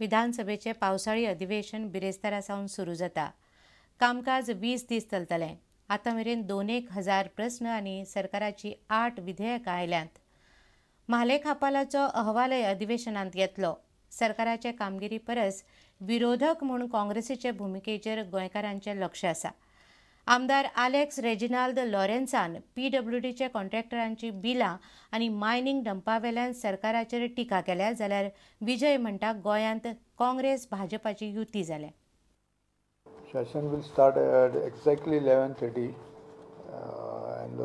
विधानसभेचें पावसाळी अधिवेशन बिरेस्तारा सावन सुरू जाता. कामकाज 20 दीस चलतलें. आतां मेरेन 2,000 प्रस्न आनी सरकाराची 8 विधेयकां आयल्यांत. म्हालेखापालाचो अहवालय अधिवेशनांत येतलो. सरकाराचे कामगिरी परस विरोधक म्हूण काँग्रेसीचे भुमिकेचेर गोंयकारांचें लक्ष आसा. आमदार आलेक्स रेजिनाल्द लॉरेन्सान पीडब्ल्यूडीचे कॉन्ट्रॅक्टरांची बिलां आनी मायनिंग डंपावेल्यान सरकाराचेर टिका केल्या, जाल्यार विजय म्हणटा गोंयांत काँग्रेस भाजपाची युती जाल्या. Session will start at exactly 11:30 and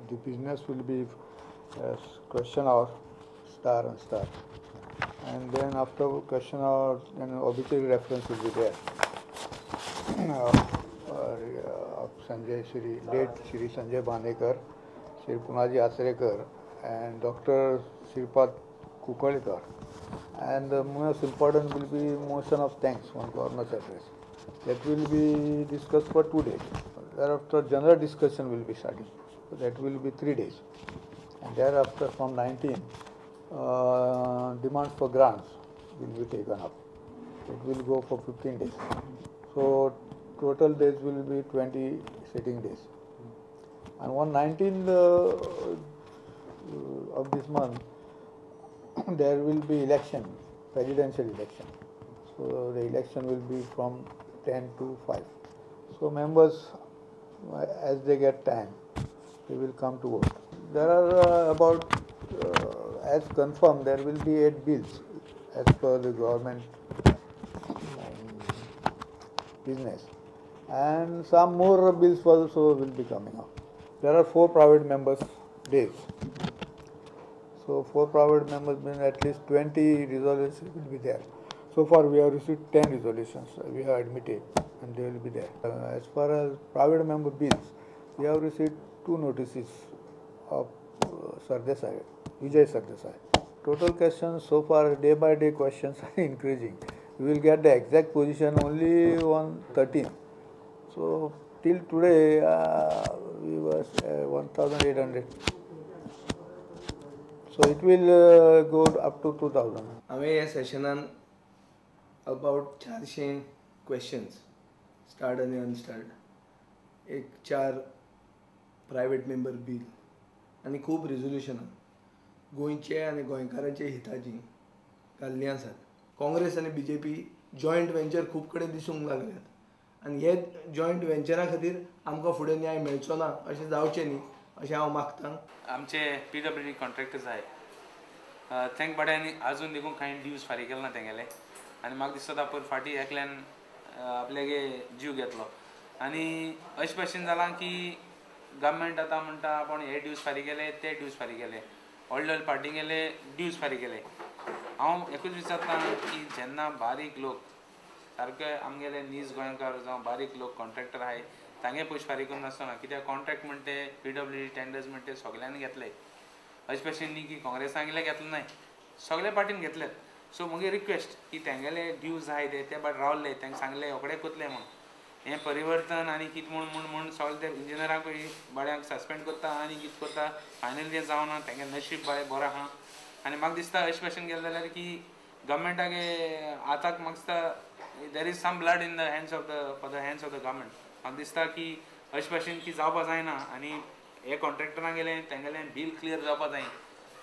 the business will be question hour, star and star, and then after question hour then obituary reference will be there. Sanjay Shri late Shri Sanjay Bandekar, Shri Punaji Achrekar and Dr. Shripad Kukalekar, and the most important will be motion of thanks on governor's address. That will be discussed for 2 days. Thereafter general discussion will be starting. So that will be 3 days. And thereafter from 19 demands for grants will be taken up. It will go for 15 days. So total days will be 20 sitting days. And on 19th of this month there will be election, presidential election. So the election will be from 10 to 5. So members, as they get time, they will come to vote. There are about, as confirmed, there will be 8 bills as per the government business, and some more bills also will be coming up. There are 4 private members days. So 4 private members mean at least 20 resolutions will be there. So far we have received 10 resolutions, we have admitted, and they will be there. As far as private member bills, we have received 2 notices of Sardesai, Vijay Sardesai. Total questions so far, day by day questions are increasing. We will get the exact position only on 13th. So till today we were 1,800. So it will go up to 2,000. हांवें ह्या सेशनान about 400 questions start आनी unstarred, एक 4 private member bill आनी खूब रेजोल्युशनां गोंयचे आनी गोंयकारांच्या हिताचीं घाल्लीं आसात. काँग्रेस आनी बीजेपी जॉयंट वेंचर खूब कडेन दिसूंक लागल्यात आनी हे जॉयंट वेंचरा खातीर आमकां फुडें न्याय मेळचो ना अशें जावचें न्ही अशें हांव मागतां. आमचे पीडब्ल्यूडी कॉन्ट्रॅक्टर्स आहाय तांकां बाड्यांनी आजून देखून कांय ड्यूज फारीक केले ना तेंगेले, आनी म्हाका दिसता पयर फाटीं एकल्यान आपल्यागे जीव घेतलो. आनी अशें भशेन जालां की गव्हर्मेंट आतां म्हणटा आपूण हे ड्यूज फारीक केले, ते ड्यूज फारीक केले, व्हडले व्हडले पार्टी गेले ड्यूज फारीक केले. हांव एकूच विचारता की जेन्ना बारीक लोक सारके आमगेले नीज गोंयकार जावं बारीक लोक कॉन्ट्रॅक्टर आहाय तांगे पयशे फारीक करून आसना, कित्याक कॉन्ट्रॅक्ट म्हणटे पीडब्ल्यूडी टेंडर्स म्हणटे सगल्यांनी घेतले. अशें भशेन न्ही की काँग्रेसांगेले घेतले नाय, सगल्या पार्टीन घेतले. सो म्हगे रिक्वेस्ट की तेंगेले ड्यूज आहाय ते बाट रावले, तांकां सांगले रोखडे कोतले म्हूण. हें परिवर्तन आनी कितें म्हूण म्हूण म्हूण सगळे ते इंजिनियरांकूय बाड्यांक सस्पेंड करता आनी कितें करता, फायनल तें जावना, तेंगे नशीब बाय बरो आहा. आनी म्हाका दिसता अशें भशेन गेलें जाल्यार की गव्हर्मेंटागे आतां म्हाका दिसता there is some blood in the hands of the for the hands of the government. म्हाका दिसता की अशें भशेन की जावपा जायना आनी हे कॉन्ट्रॅक्टरां गेले तेंगेलें बील क्लियर जावपा जाय.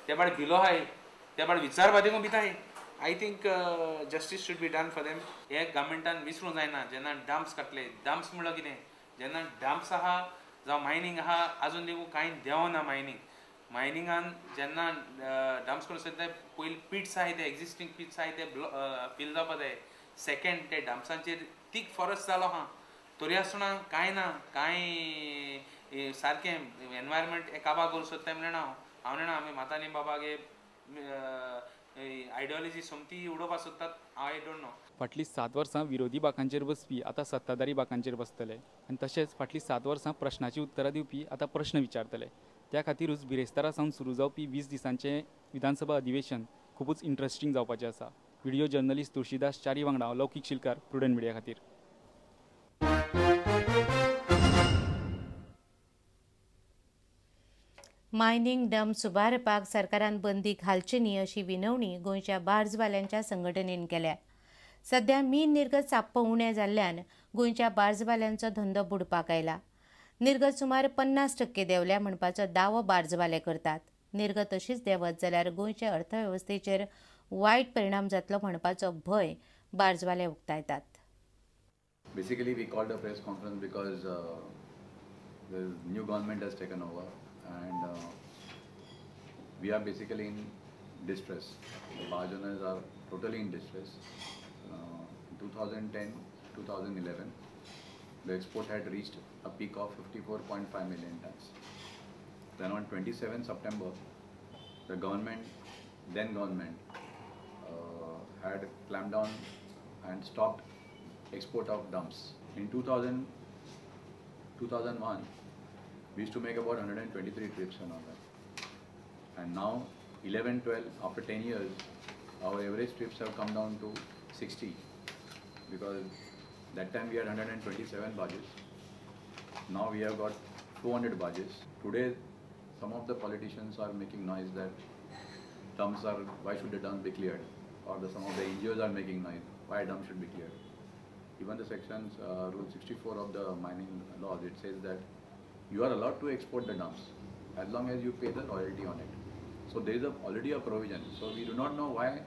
ते भायर बिलो आहाय, ते भायर विचारपा देखून भिताय. I think justice should be done for them. हे गव्हर्मेंटान विसरूंक जायना. जेन्ना डम्प्स काडले, डम्प्स म्हणल्यार कितें, जेन्ना डम्प्स आहा जावं मायनींग आहा, आजून देखून कांय देंवना मायनींग. मायनिंगान जेन्ना डम्प्स करून सोदता पयलीं पिट्स आहाय, ते एग्जिस्टींग पिट्स आहाय ते फील जावपा जाय. सेकेंड ते डम्प्सांचेर तीक फॉरेस्ट जालो आहा तरी आसतना कांय ना, कांय सारकें एनवायरमेंट काबा करूंक सोदता म्हणलें ना. हांव जाणा आमी मातानी बाबागे आयडियोलॉजी सोमती उडोवपाक सोदतात, I don't know. फाटलीं 7 वर्सां विरोधी बाकांचेर बसपी आतां सत्ताधारी बाकांचेर बसतले आनी तशेंच फाटलीं 7 वर्सां प्रश्नाची उत्तरां दिवपी आतां प्रश्न विचारतले. त्या खातीरूच बिरेस्तारा सावन सुरू जावपी 20 दिसांचें विधानसभा अधिवेशन खुबूच इंट्रस्टींग जावपाचें आसा. व्हिडियो जर्नलिस्ट तुळशीदास च्यारी वांगडा लौकीक शिलकार, प्रुडंट मिडिया खातीर. मायनिंग डम्प सुबारपाक सरकारान बंदी घालची न्ही अशी विनवणी गोंयच्या बार्जवाल्यांच्या संघटनेन केल्या. सध्या मीन निर्गत साप्प उणें जाल्ल्यान गोंयच्या बार्जवाल्यांचो धंदो बुडपाक आयला. निर्गत सुमार 50% देंवल्या म्हणपाचो दावो बार्जवाले करतात. निर्गत तशीच देंवत जाल्यार गोंयचे अर्थवेवस्थेचेर वायट परिणाम जातलो म्हणपाचो भंय बार्जवाले उक्तायतात. Basically, we called a press conference because the new government has taken over and we are basically in distress. The barge owners are totally in distress. In 2010-2011, the export had reached a peak of 54.5 million tons. Then on 27 September, the government, then government, had clamped down and stopped export of dumps. In 2001, we used to make about 123 trips and all that. And now 11, 12, after 10 years, our average trips have come down to 60, because that time we had 127 barges. Now we have got 400 barges. Today, some of the politicians are making noise that dumps are, why should the dumps be cleared? Or some of the NGOs are making noise, why dumps should be cleared? Even the sections, Rule 64 of the mining laws, it says that you are allowed to export the dumps as long as you pay the royalty on it. So there is already a provision. So we do not know why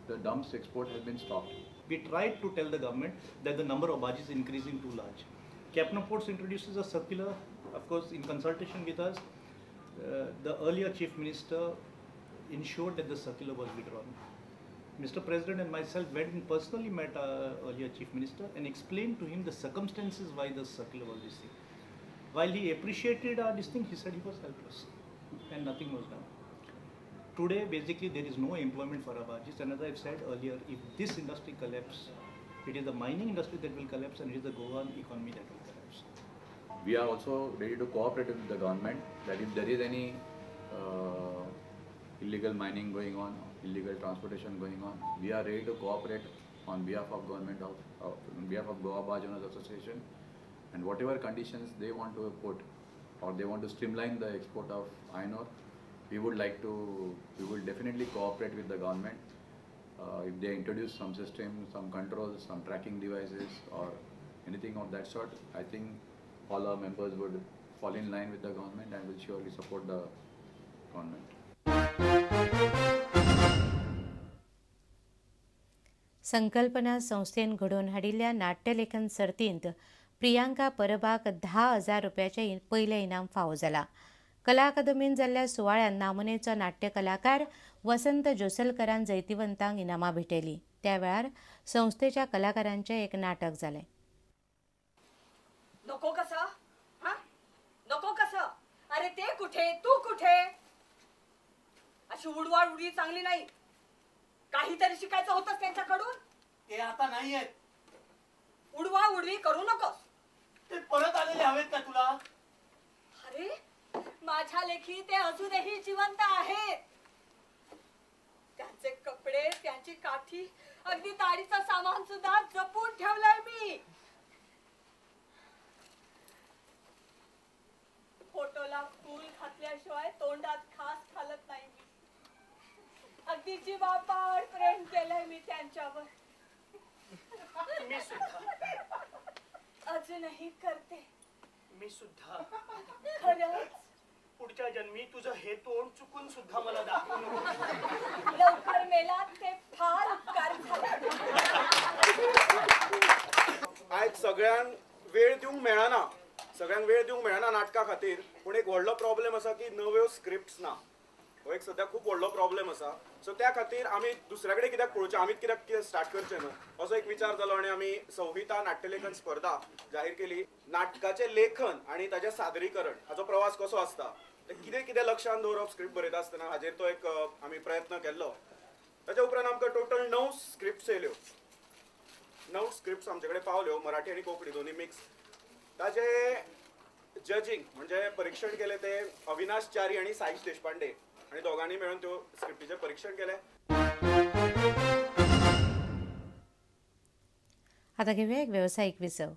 the dumps export has been stopped. We tried to tell the government that the number of barges is increasing too large. Captain of Ports introduces a circular, of course, in consultation with us. The earlier Chief Minister ensured that the circular was withdrawn. Mr. President and myself went and personally met our earlier Chief Minister and explained to him the circumstances why the circular was issued. While he appreciated our this thing, he said he was helpless and nothing was done. Today, basically, there is no employment for our barges, and as I have said earlier, if this industry collapses, it is the mining industry that will collapse and it is the Goan economy that will collapse. We are also ready to cooperate with the government that if there is any illegal mining going on, illegal transportation going on, we are ready to cooperate on behalf of government of on behalf of Goa Barge Owners Association, and whatever conditions they want to put or they want to streamline the export of iron ore, we would like to, we will definitely cooperate with the government. If they introduce some system, some controls, some tracking devices or anything of that sort, I think all our members would fall in line with the government and will surely support the government. संकल्पना संस्थेन घडोवन हाडिल्ल्या नाट्यलेखन सर्तींत प्रियांका परबाक 10,000 रुपयाचें पयलें इनाम फावो जाला. कला अकादमीन जाल्ल्या सुवाळ्यान नामनेचो नाट्य कलाकार वसंत जोसलकरान जैतिवंतांक इनामां भेटयलीं. त्या वेळार संस्थेच्या कलाकारांचें एक नाटक जालें. नको कसं, हा नको कसं, अरे ते कुठे तू कुठे, अशी उडवाड उडी चांगली नाही. काहीतरी शिकायचं होतंच त्यांच्याकडून. ते आता नाही आहेत. उडवा उडवी करू नकोस. ते परत आलेले हवेत का तुला? अरे माझ्या लेखी ते अजूनही जिवंत आहेत. त्यांचे कपडे, त्यांची काठी, अगदी ताडीचं सामान सुद्धा जपून ठेवलंय मी. फोटोला फूल घातल्याशिवाय तोंडात खास घालत नाही मी. अगदी जीवापाड प्रेम केलंय मी त्यांच्यावर. मी सुद्धा अजूनही करते. मी सुद्धा. खरंच पुढच्या जन्मी तुझं हे तोंड चुकून सुद्धा मला दाखवू नको. लवकर मेला ते फार उपकार झाले. आयज सगळ्यांक वेळ दिवंक मेळना, सगळ्यांक वेळ दिवंक मेळना नाटका खातीर. पूण एक व्हडलो प्रॉब्लेम आसा की नव्यो स्क्रिप्ट्स ना, हो एक सद्या खूब व्हडलो प्रॉब्लेम आसा. सो त्या खातीर आमी दुसऱ्या कडेन कित्याक पळोवचें, आमी कित्याक कितें स्टार्ट करचें न्हू असो एक विचार जालो आनी आमी संहिता नाट्यलेखन स्पर्धा जाहीर केली. नाटकाचें लेखन आनी ताचें सादरीकरण हाचो प्रवास कसो आसता, कितें कितें लक्षांत दवरप स्क्रिप्ट बरयता आसतना हाजेर तो एक आमी प्रयत्न केल्लो. ताच्या उपरांत आमकां टोटल 9 स्क्रिप्ट्स येयल्यो. 9 स्क्रिप्ट्स आमचे कडेन पावल्यो, मराठी आनी कोंकणी दोन्ही मिक्स. ताजे जजींग म्हणजे परीक्षण केलें ते अविनाश च्यारी आनी साईश देशपांडे आनी दोगांनी मेळून त्यो स्क्रिप्टीचें परीक्षण केलें. आता घेऊया एक व्यावसायिक विसव.